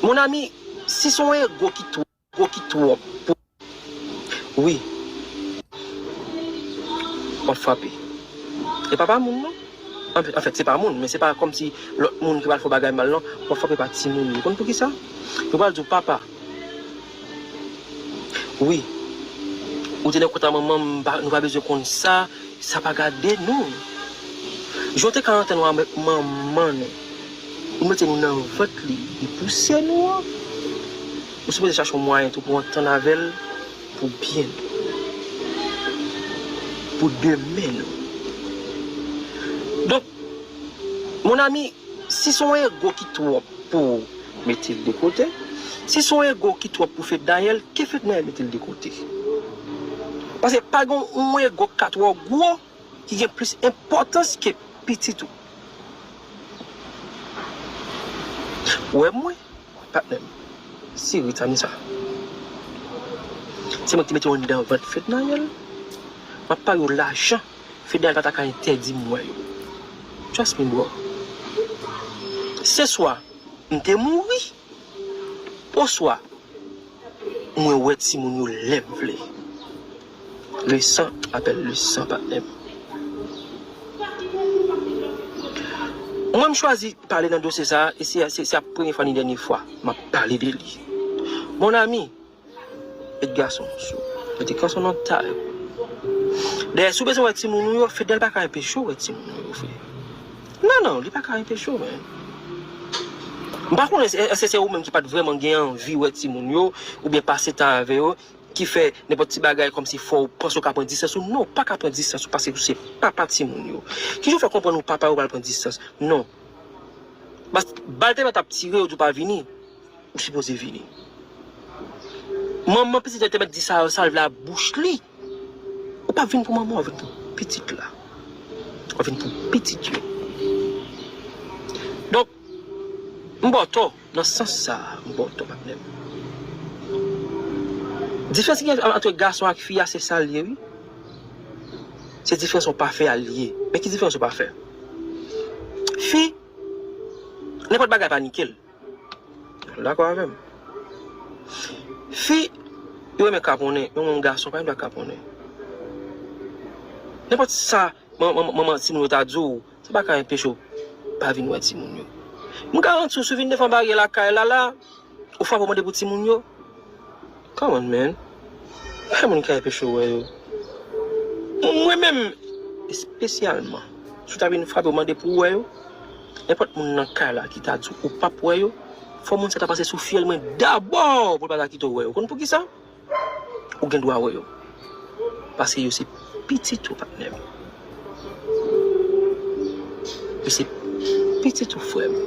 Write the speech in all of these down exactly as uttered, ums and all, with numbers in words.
Mon ami, si se yon ego ki twò, ego ki twòp pou, wi, w ap frape. E pa pa moun non. Anfèt, anfèt, se pa moun, men se pa kòmsi lòt moun ki pral fè w bagay mal non. W ap frape pa timoun yo. Konn poukisa? Yo pral di w, papa, wi, ou te nan kont a manman m, nou pa bezwen konn sa. Sa pa gade nou. Jan w te ka antann w avèk manman nou, ou mete nou nan vant li, li pouse nou an, ou sipoze chache yon mwayen tou pou w antann avè l pou byen nou, pou demen nou. Donk, mon ami, si se yon ego ki twòp pou w, mete l de kote. Si se yon ego ki twòp pou Fednaelle, ke Fednaelle mete l de kote. Paske pa gen yon ego k ka twò gwo ki gen plis enpòtans ke pitit ou. Ou wè mwen, patnè m, si Rita ni sa. Se mwen ki te mete yo anndan vant Fednaelle. M ap pare yo lajan. Fednaelle pa ta ka entèdi m wè yo. Trust me, bro. Se swa m te mouri, oswa mwen wè timoun yo lè m vle. Le sang appelle le sang, patnè m. Mwen, m chwazi pale nan dosye sa a, e se, se, se ap premye fwa ni dènye fwa m ap pale de li. Mon ami, met gason sou, mete gason nan ta yo. Dayè, si w bezwen wè timoun ou yo, Fednaelle pa ka enpeche w wè timoun ou yo, frè. Non, non, li pa ka enpeche w, men. M pa konnen èske se ou menm ki pa t vrèman gen anvi wè timoun yo, oubyen pase tan avè yo, ki fè nenpòt ti bagay kòmsi fò w panse w ka pran distans ou. Non, w pa ka pran distans ou paske ou se papa timoun yo. Kijan w fè konprann ou papa yo pral pran distans? Non. Bas, bal tèlman t ap tire yo di w pa vini, ou sipoze vini. Manman pitit la te mèt di sa, sa l vle a bouch li. Ou pa vin pou manman, w vin pou pitit la. W vin pou pitit yo. Donk, m ba w tò, nan sans sa a, m ba w tò, patnè m. Diferans ki gen ant gason ak fi a, se sa l ye, wi. Se diferans yon pafè a l ye. Men ki diferans yon pafè? Fi, nenpòt bagay pa nike l. Ou dakò avè m? Fi, yo renmen kaponnen, men yon gason pa gen dwa kaponnen. Nenpòt sa man-, man-, manman timoun yo ta di w, sa pa ka enpeche w pa vin wè timoun yo. M garanti w, si w vin devan baryè lakay la, la, ou frape w mande pou timoun yo. Come on, man. Pa gen moun ki ka enpeche w wè yo. Mwen menm, espesyalman, si w ta vin frape w mande pou w wè yo, nenpòt moun nan kay la ki ta di w ou p ap wè yo, fò moun sa ta pase sou fyèl mwen dabò pou l pa ta kite w wè yo. Konn poukisa? Ou gen dwa wè yo. Paske yo se pitit ou, patnè m. Yo se pitit ou, frè m.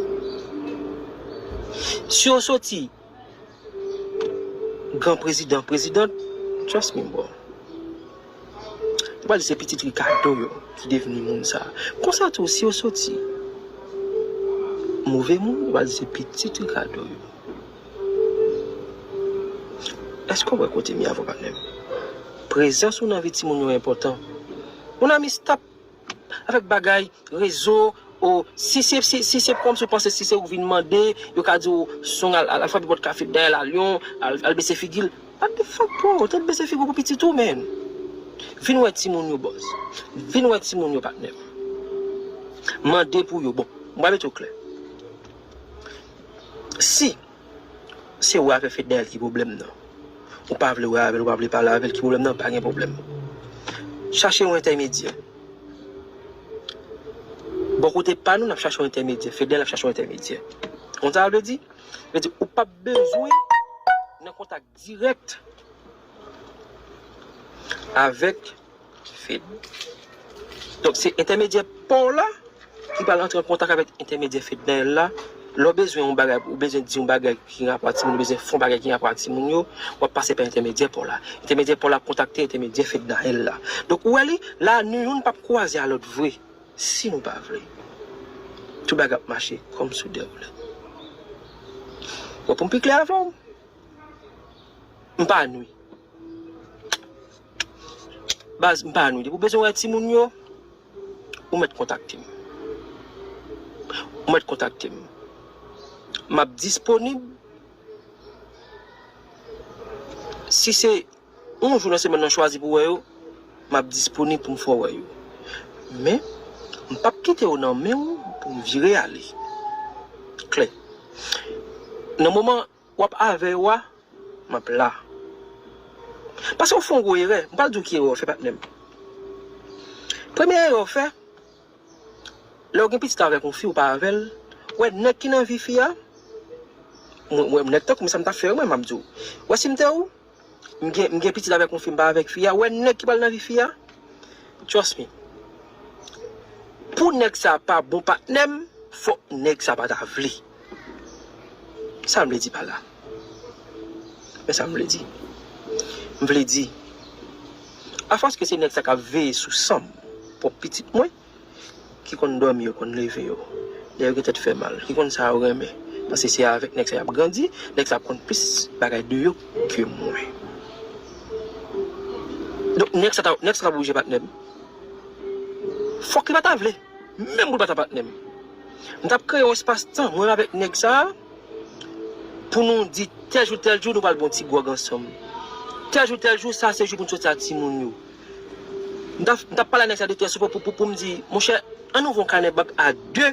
Si yo soti gran prezidan, prezidant, trust me, bro. Yo pral di se pitit Ricardo yo ki devni moun sa. Konsa tou, si yo soti move moun, yo pral di se pitit Ricardo yo. Èske w wè kote m ye avè w, patnè m? Prezans ou nan vi timoun yo enpòtan. Mon ami, stop avèk bagay rezo, o, si se, si, si se kòmsi w panse si se ou k vin mande, yo ka di w, song al, al, al frape pòt kafe dèyè l, al yon, al, al bese figi l. What the fuck, bro? Ou t ap bese figi w pou pitit ou, man. Vin wè timoun yo, bòs. Vin wè timoun yo, patnè m. Mande pou yo. Bon, m pral mete w klè. Si se ou avè Fednaelle ki pwoblèm nan, ou pa vle wè avè l, ou pa vle pale avè l, ki pwoblèm nan, pa gen pwoblèm. Chache yon entèmedyè. Bò kote pa nou, n ap chache yon entèmedyè. Fednaelle ap chache yon entèmedyè. Konn sa sa vle di? Vle di, ou p ap bezwen nan kontak dirèk avèk Fed. Donk, se entèmedyè pa w la ki pral antre an kontak avèk entèmedyè Fednaelle la. Lè w bezwen yon bagay, ou bezwen di yon bagay ki gen rapò ak timoun, ou bezwen fè yon bagay ki gen rapò ak timoun yo, w ap pase pa entèmedyè pa w la. Entèmedyè pa w la ap kontakte entèmedyè Fednaelle la. Donk, ou wè li, la, nou youn p ap kwaze a lòt vre, si nou pa vle. Tout bagay ap mache kòm sou dèwoulèt. Bon, pou m pi klè avè w, m pa nwi. Baz, m pa nwi. Depi w bezwen wè timoun yo, ou mèt kontakte m. Ou mèt kontakte m. M ap disponib Si se yon jou nan semèn nan chwazi pou wè yo, m ap disponib pou m fè w wè yo. Men, m p ap kite yo nan men w pou m vire ale. Klè. Nan moman w ap avè yo a, m ap la. Paske w fè yon gwo erè. M pral di w ki erè w fè, patnè m. Premye erè w fè, lè w gen pitit avèk yon fi, ou pa avè l, wè nèg ki nan vi fi a, mwen, mwen, nèg tankou m, sa m t ap fè, mwen, m ap di w. Wè si m te ou, m gen, m gen pitit avèk yon fi, m pa avèk fi a, wè nèg ki pral nan vi fi a, trust me. Pou nèg sa pa bon patnè m, fòk nèg sa pa ta vle. Sa m vle di pa la? Men sa m vle di. M vle di, afòs ke se nèg sa k ap veye sou san m, pwòp pitit mwen, ki konn dòmi yo, konn leve yo, lè yo gen tèt fè mal, ki konn sa yo renmen. Paske se avèk nèg sa y ap grandi, nèg sa ap konn plis bagay de yo ke mwen. Donk, nèg sa ta, nèg sa ta oblije patnè m. Fòk li pa ta vle. Menm pou l pa ta patnè m. M t ap kreye yon espas tan, mwen avèk nèg sa a, pou nou di tèl jou, tèl jou, nou pral bwè yon ti gwòg ansanm. Tèl jou, tèl jou, sa se jou pou n soti ak timoun yo. M t ap, m t ap pale a nèg sa de tèl sou pou, pou, pou, pou m di, monchè, ann ouvri yon kanè bank a de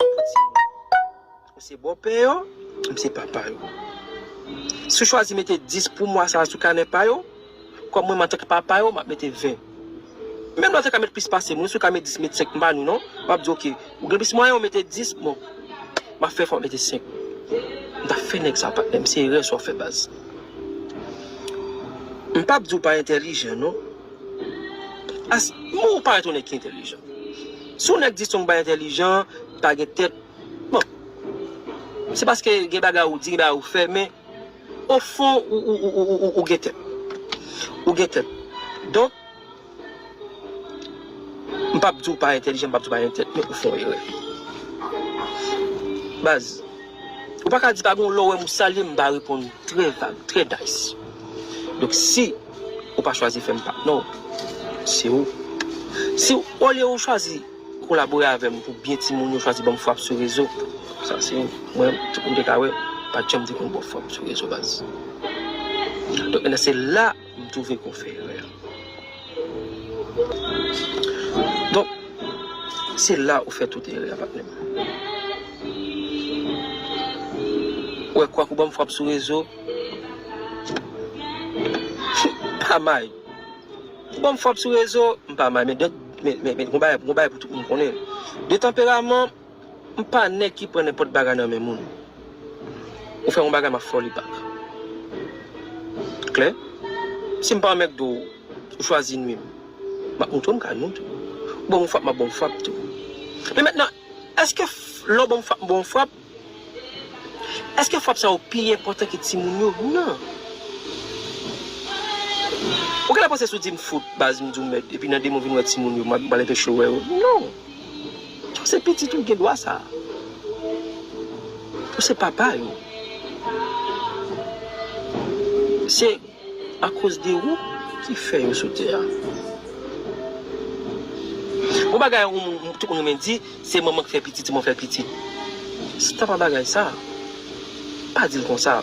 pou timoun. Ou se bòpè yo, m se papa yo. Si w chwazi mete dis pou mwa sa a sou kanè pa yo, kòm mwen, antanke papa yo, m ap mete ven. Menm lè w te ka met plis pase m, wi, si w ka met dis, met senk, m pa nou non. M ap di, oke, ou gen plis mwayen, ou mete dis, bon, m ap fè efò, mete senk. M t ap fè nèg sa, patnè m, se erè sa w fè, baz. M p ap di w pa entèlijan, non. As, men ou parèt yon nèg ki entèlijan. Si yon nèg di se yon bagay entèlijan, pa gen tèt, bon, se paske gen bagay ou di, gen bagay ou fè, men ofon, ou, ou, ou, ou, ou, ou gen tèt. Ou gen tèt. Donk, m p ap di w pa entèlijan, m p ap di w pa gen tèt, men ou fè yon erè. Baz, ou pa ka di pa gen yon lè w wè m ou salye m, m pa reponn trè vag, trè nice. Donk, si ou pa chwazi fè m patnè w, se ou. Si olye ou chwazi kolabore avè m pou byen timoun yo, chwazi ban m frap sou rezo, sa se mwen, tout moun te ka wè, pa t janm te konn ba w frap sou rezo, baz. Donk, nan se la m twouve ke w fè erè a. Donk, se la ou fè tout erè a, patnè m. Ou wè, kwak ou ban m frap sou rezo, pa may. Ou ban m frap sou rezo, m pa may, men, men, men, men, gon bagay, gon bagay pou tout moun konnen. De tanperaman, m pa nèg ki pran nenpòt bagay nan men moun. Ou fè yon bagay, m ap fè w li back. Klè? Si m pa anmègde w, ou chwazi nwi m, m ap montre w m ka nwi w tou. Ou ban m yon frap, m ap ba w yon frap tou. Men mentnan, èske f-, lè w ban m frap, m ba w yon frap, èske frap sa yo pi enpòtan ke timoun yo? Non. Ou genlè panse si w di m fout, baz, m di w mèd, epi nan demen w vin wè timoun yo, m ap, m ap anpeche w wè yo? Non. Ou se pitit ou, gen dwa sa. Ou se papa yo. Se akoz de ou ki fè yo sou tè a. Yon bagay yon moun, tout moun renmen di, se manman ki fè pitit, se manman fè pitit. Se ta pa bagay sa. Pa di l konsa.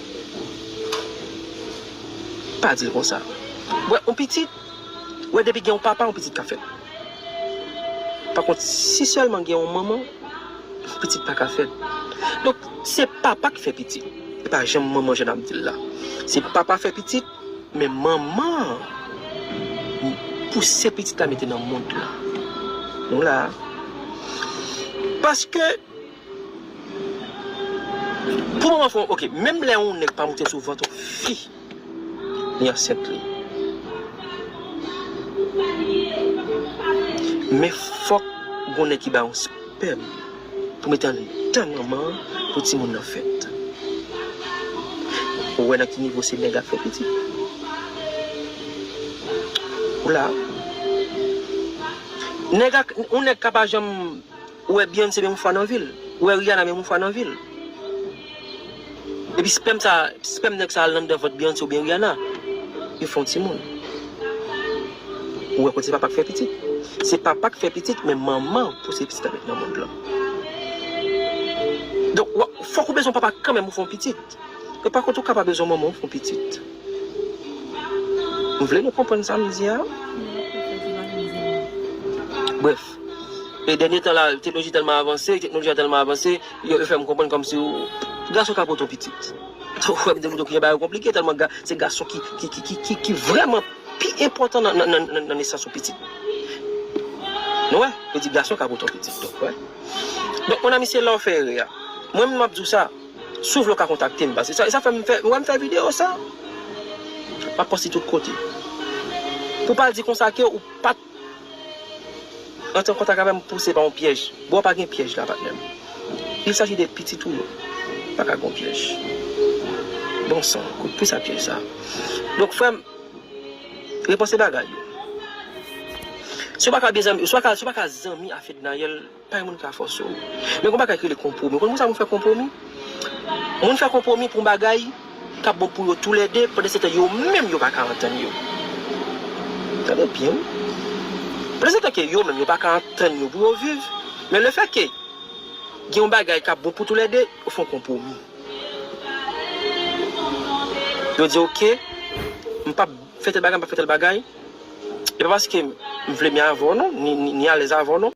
Pa di l konsa. Wè, yon pitit, wè, depi gen yon papa, yon pitit ka fèt. Pa kont, si sèlman gen yon manman, pitit pa ka fèt. Donk, se papa ki fè pitit. E pa janm manman jan n ap di l la. Se papa fè pitit, men manman pouse pitit la mete nan mond la. Nou la. Paske, pou manman fè, oke, menm lè yon nèg pa moute sou vant yon fi, li ansent li. Men fòk gon nèg ki ba yon spèm pou mete anndan manman an pou timoun nan fèt. Ou wè nan ki nivo se nèg ap fè pitit? Ou la. Nèg ak, yon nèg ka pa janm Ou wè Beyoncé menm fwa nan vi l. Ou wè Rihanna menm fwa nan vi l. Epi spèm sa, spèm nèg sa al nan vant Beyoncé oubyen Rihanna. Yo fè yon timoun. Ou wè kote se papa k fè pitit. Se papa k fè pitit, men manman pouse pitit la met nan mond lan. Donk, w ap, fòk ou bezwen papa kanmenm pou fè yon pitit. E pa kont ou ka pa bezwen manman pou fè yon pitit. M vle nou konprann sa m di a. Bref. E dènye tan la, teknoloji tèlman avanse, teknoloji a tèlman avanse, yo, yo fè m konprann kòmsi gason ka pote yon pitit. Ou wè, m te di w ki gen bagay konplike, tèlman ga, se gason ki, ki, ki, ki, ki, ki vrèman pi enpòtan nan, nan, nan, nan, nan nesans yon pitit. Nou wè, yo di gason ka pote yon pitit, donk, wè. Donk, mon ami, se la w fè erè a. Mwen menm, m ap di w sa, si w vle w ka kontakte m, paske sa, sa fè m fè, ou wè m fè videyo sa, m ap poste tout kote. Pou pa di konsa ke ou pa t antre an kontak avè m pou se pa yon pyèj. Bro, pa gen pyèj la, patnè m. Il s'agit de pitit ou yo. Pa ka gen pyèj. Bon san, kout pou sa pyèj sa. Donk, frè m, repanse bagay yo. Si w pa ka byen zanmi, si w pa ka, si w pa ka zanmi a Fednaelle, pa gen moun ka fòse w. Men gon bagay ki rele konpwomi. Ou konn pou sa moun fè konpwomi? Moun fè konpwomi pou yon bagay k ap bon pou yo toulède, pandan se tan yo menm yo pa ka antann yo. Tande byen, wi. Pandan se tan ke yo menm yo pa ka antann yo pou yo viv, men lefètke gen yon bagay k ap bon pou toulède, yo fè yon konpwomi. Yo di, oke, m p ap fè tèl bagay, m p ap fè tèl bagay. E pa paske m vle byen avè w non, ni, ni, ni alèz avè w non.